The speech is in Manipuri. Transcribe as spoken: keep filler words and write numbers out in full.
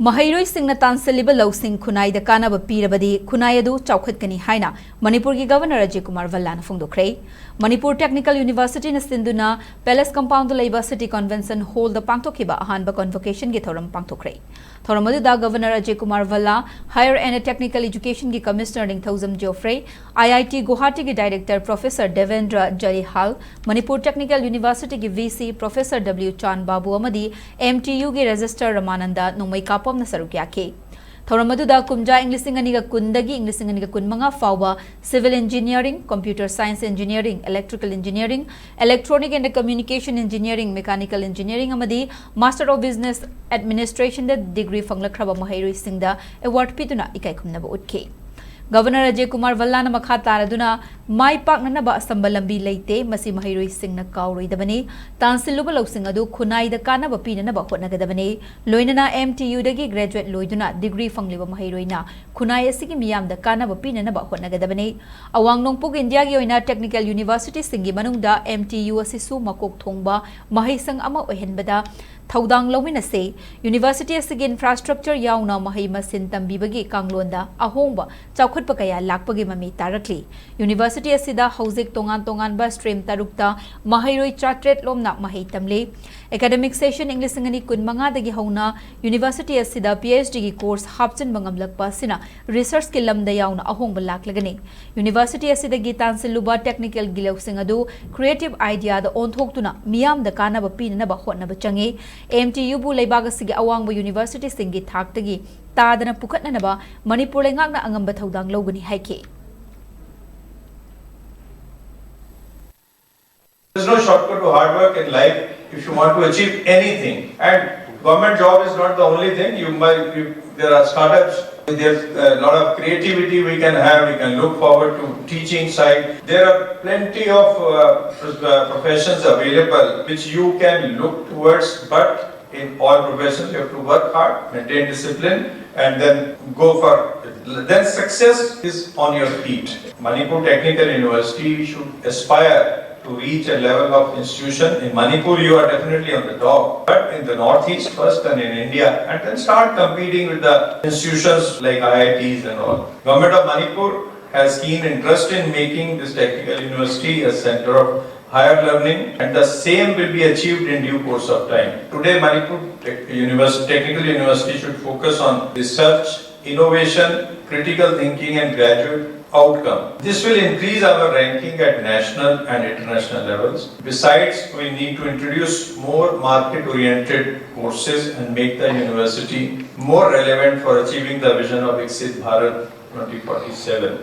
ꯃꯍꯩꯔꯣꯏꯁꯤꯡꯅ ꯇꯥꯟꯁꯤꯜꯂꯤꯕ ꯂꯧꯁꯤꯡ ꯈꯨꯟꯅꯥꯏꯗ ꯀꯥꯟꯅꯕ ꯄꯤꯔꯕꯗꯤ ꯈꯨꯟꯅꯥꯏ ꯑꯗꯨ ꯆꯥꯎꯈꯠꯀꯅꯤ ꯍꯥꯏꯅ ꯃꯅꯤꯄꯨꯔꯒꯤ ꯒꯚꯔꯅꯔ ꯑꯖꯌ ꯀꯨꯃꯥꯔ ꯚꯜꯂꯥꯅ ꯐꯣꯡꯗꯣꯛꯈ꯭ꯔꯦ꯫ ꯃꯅꯤꯄꯨꯔ ꯇꯦꯛꯅꯤꯀꯦꯜ ꯌꯨꯅꯤꯚꯔꯁꯤꯇꯤꯅ ꯁꯤꯟꯗꯨꯅ ꯄꯦꯂꯦꯁ ꯀꯝꯄꯥꯎꯟꯗ ꯂꯩꯕ ꯁꯤꯇꯤ ꯀꯟꯚꯦꯟꯁꯟ ꯍꯣꯜꯗ ꯄꯥꯡꯊꯣꯛꯈꯤꯕ ꯑꯍꯥꯟꯕ ꯀꯟꯚꯣꯀꯦꯁꯟꯒꯤ ꯊꯧꯔꯝ ꯄꯥꯡꯊꯣꯛꯈ꯭ꯔꯦ꯫ ꯊꯧꯔꯝ ꯑꯗꯨꯗ governor Ajay Kumar Bhalla, higher and technical ꯏꯖꯨꯀꯦꯁꯟꯒꯤ ꯀꯃꯤꯁꯅꯔ ꯅꯤꯡꯊꯧꯖꯝ ꯖꯣꯐ꯭ꯔꯦ, ꯑꯥꯏ ꯑꯥꯏ ꯇꯤ ꯒꯨꯋꯥꯍꯥꯇꯤꯒꯤ director professor Devendra Jalihal, Manipur technical ꯌꯨꯅꯤꯚꯔꯁꯤꯇꯤꯒꯤ V C professor W Chan Babu ꯑꯃꯗꯤ ꯑꯦꯝ ꯇꯤ ꯌꯨꯒꯤ ꯔꯦꯖꯤꯁꯇꯔ ꯔꯃꯥꯅꯟꯗ ꯅꯣꯡꯃꯩ ꯀꯥꯞꯄꯝꯅ ꯁꯔꯨꯛ ꯌꯥꯈꯤ꯫ ꯊꯧꯔꯝ ꯑꯗꯨꯗ ꯀꯨꯝꯖꯥ ꯏꯪ ꯂꯤꯁꯤꯡ ꯑꯅꯤꯒ ꯀꯨꯟꯗꯒꯤ ꯏꯪ ꯂꯤꯁꯤꯡ ꯑꯅꯤꯒ ꯀꯨꯟꯃꯉꯥ ꯐꯥꯎꯕ civil engineering, computer science engineering, electrical engineering, electronic and communication engineering, mechanical engineering ꯑꯃꯗꯤ Master of Business Administrationꯗ ꯗꯤꯒ꯭ꯔꯤ ꯐꯪꯂꯛꯈ꯭ꯔꯕ ꯃꯍꯩꯔꯣꯏꯁꯤꯡꯗ ꯑꯦꯋꯥꯔꯗ ꯄꯤꯗꯨꯅ ꯏꯀꯥꯏ ꯈꯨꯝꯅꯕ ꯎꯠꯈꯤ꯫ ꯒꯚꯔꯅꯔ ꯑꯖꯌ ꯀꯨꯃꯥꯔ ꯚꯜꯂꯥꯅ ꯃꯈꯥ ꯇꯥꯔꯗꯨꯅ, "ꯃꯥꯏ ꯄꯥꯛꯅꯅꯕ ꯑꯁꯝꯕ ꯂꯝꯕꯤ ꯂꯩꯇꯦ, ꯃꯁꯤ ꯃꯍꯩꯔꯣꯏꯁꯤꯡꯅ ꯀꯥꯎꯔꯣꯏꯗꯕꯅꯤ꯫ ꯇꯥꯟꯁꯤꯜꯂꯨꯕ ꯂꯧꯁꯤꯡ ꯑꯗꯨ ꯈꯨꯟꯅꯥꯏꯗ ꯀꯥꯟꯅꯕ ꯄꯤꯅꯅꯕ ꯍꯣꯠꯅꯒꯗꯕꯅꯤ꯫ ꯂꯣꯏꯅꯅ ꯑꯦꯝ ꯇꯤ ꯌꯨꯗꯒꯤ ꯒ꯭ꯔꯦꯖꯨꯑꯦꯠ ꯂꯣꯏꯗꯨꯅ ꯗꯤꯒ꯭ꯔꯤ ꯐꯪꯂꯤꯕ ꯃꯍꯩꯔꯣꯏꯅ ꯈꯨꯟꯅꯥꯏ ꯑꯁꯤꯒꯤ ꯃꯤꯌꯥꯝꯗ ꯀꯥꯟꯅꯕ ꯄꯤꯅꯅꯕ ꯍꯣꯠꯅꯒꯗꯕꯅꯤ꯫ ꯑꯋꯥꯡ ꯅꯣꯡꯄꯣꯛ ꯏꯟꯗꯤꯌꯥꯒꯤ ꯑꯣꯏꯅ ꯇꯦꯛꯅꯤꯀꯦꯜ ꯌꯨꯅꯤꯚꯔꯁꯤꯇꯤꯁꯤꯡꯒꯤ ꯃꯅꯨꯡꯗ ꯑꯦꯝ ꯇꯤ ꯌꯨ ꯑꯁꯤꯁꯨ ꯃꯀꯣꯛ ꯊꯣꯡꯕ ꯃꯍꯩꯁꯪ ꯑꯃ ꯑꯣꯏꯍꯟꯕꯗ ꯊꯧꯗꯥꯡ ꯂꯧꯃꯤꯟꯅꯁꯤ꯫ ꯌꯨꯅꯤꯚꯔꯁꯤꯇꯤ ꯑꯁꯤꯒꯤ ꯏꯟꯐ꯭ꯔꯥꯁ꯭ꯇ꯭ꯔꯛꯆꯔ ꯌꯥꯎꯅ ꯃꯍꯩ ꯃꯁꯤꯡ ꯇꯝꯕꯤꯕꯒꯤ ꯀꯥꯡꯂꯣꯟꯗ ꯑꯍꯣꯡꯕ ꯆꯥꯎꯈꯠꯄ ꯀꯌꯥ ꯂꯥꯛꯄꯒꯤ ꯃꯃꯤ ꯇꯥꯔꯛꯂꯤ꯫ ꯌꯨꯅꯤꯚꯔꯁꯤꯇꯤ ꯑꯁꯤꯗ ꯍꯧꯖꯤꯛ ꯇꯣꯉꯥꯟ ꯇꯣꯉꯥꯟꯕ ꯁ꯭ꯇ꯭ꯔꯤꯝ ꯇꯔꯨꯛꯇ ꯃꯍꯩꯔꯣꯏ ꯆꯥꯇ꯭ꯔꯦꯠ ꯂꯣꯝꯅ ꯃꯍꯩ ꯇꯝꯂꯤ꯫ ꯑꯦꯀꯥꯗꯦꯃꯤꯛ ꯁꯦꯁꯟ ꯏꯪ ꯂꯤꯁꯤꯡ ꯑꯅꯤ ꯀꯨꯟꯃꯉꯥꯗꯒꯤ ꯍꯧꯅ ꯌꯨꯅꯤꯚꯔꯁꯤꯇꯤ ꯑꯁꯤꯗ ꯄꯤ ꯑꯩꯆ ꯗꯤꯒꯤ ꯀꯣꯔꯁ ꯍꯥꯞꯆꯤꯟꯕ ꯉꯝꯂꯛꯄ ꯑꯁꯤꯅ ꯔꯤꯁꯔꯆꯀꯤ ꯂꯝꯗ ꯌꯥꯎꯅ ꯑꯍꯣꯡꯕ ꯂꯥꯛꯂꯒꯅꯤ꯫ ꯌꯨꯅꯤꯚꯔꯁꯤꯇꯤ ꯑꯁꯤꯗꯒꯤ ꯇꯥꯟꯁꯤꯜꯂꯨꯕ ꯇꯦꯛꯅꯤꯀꯦꯜꯒꯤ ꯂꯧꯁꯤꯡ ꯑꯗꯨ ꯀ꯭ꯔꯤꯌꯦꯇꯤꯚ ꯑꯥꯏꯗꯤꯌꯥꯗ ꯑꯣꯟꯊꯣꯛꯇꯨꯅ ꯃꯤꯌꯥꯝꯗ ꯀꯥꯟꯅꯕ ꯄꯤꯅꯅꯕ ꯍꯣꯠꯅꯕ ꯆꯪꯏ꯫ ꯑꯦꯝ ꯇꯤ ꯌꯨꯕꯨ ꯂꯩꯕꯥꯛ ꯑꯁꯤꯒꯤ ꯑꯋꯥꯡꯕ ꯌꯨꯅꯤꯚꯔꯁꯤꯇꯤꯁꯤꯡꯒꯤ ꯊꯥꯛꯇꯒꯤ ꯇꯥꯗꯅ ꯄꯨꯈꯠꯅꯅꯕ ꯃꯅꯤꯄꯨꯔ ꯂꯩꯉꯥꯛꯅ ꯑꯉꯝꯕ ꯊꯧꯗꯥꯡ ꯂꯧꯒꯅꯤ ꯍꯥꯏꯈꯤ꯫ There's no shortcut to hard work in life if you want to achieve anything. And government job is not the only thing. You might, you, there are startups. There's a lot of creativity we can have. We can look forward to teaching side. There are plenty of uh, pr- uh, professions available which you can look towards, but in all professions, you have to work hard, maintain discipline, and then go for it. Then success is on your feet. Manipur Technical University should aspire to reach a level of institution. In Manipur, you are definitely on the top, but in the Northeast first and in India, and then start competing with the institutions like I I Ts and all. Government of Manipur has keen interest in making this technical university a center of higher learning, and the same will be achieved in due course of time. Today, Manipur Tech- University, Technical University should focus on research, innovation, critical thinking, and graduate outcome. This will increase our ranking at national and international levels. Besides, we need to introduce more market-oriented courses and make the university more relevant for achieving the vision of Viksit Bharat twenty forty-seven.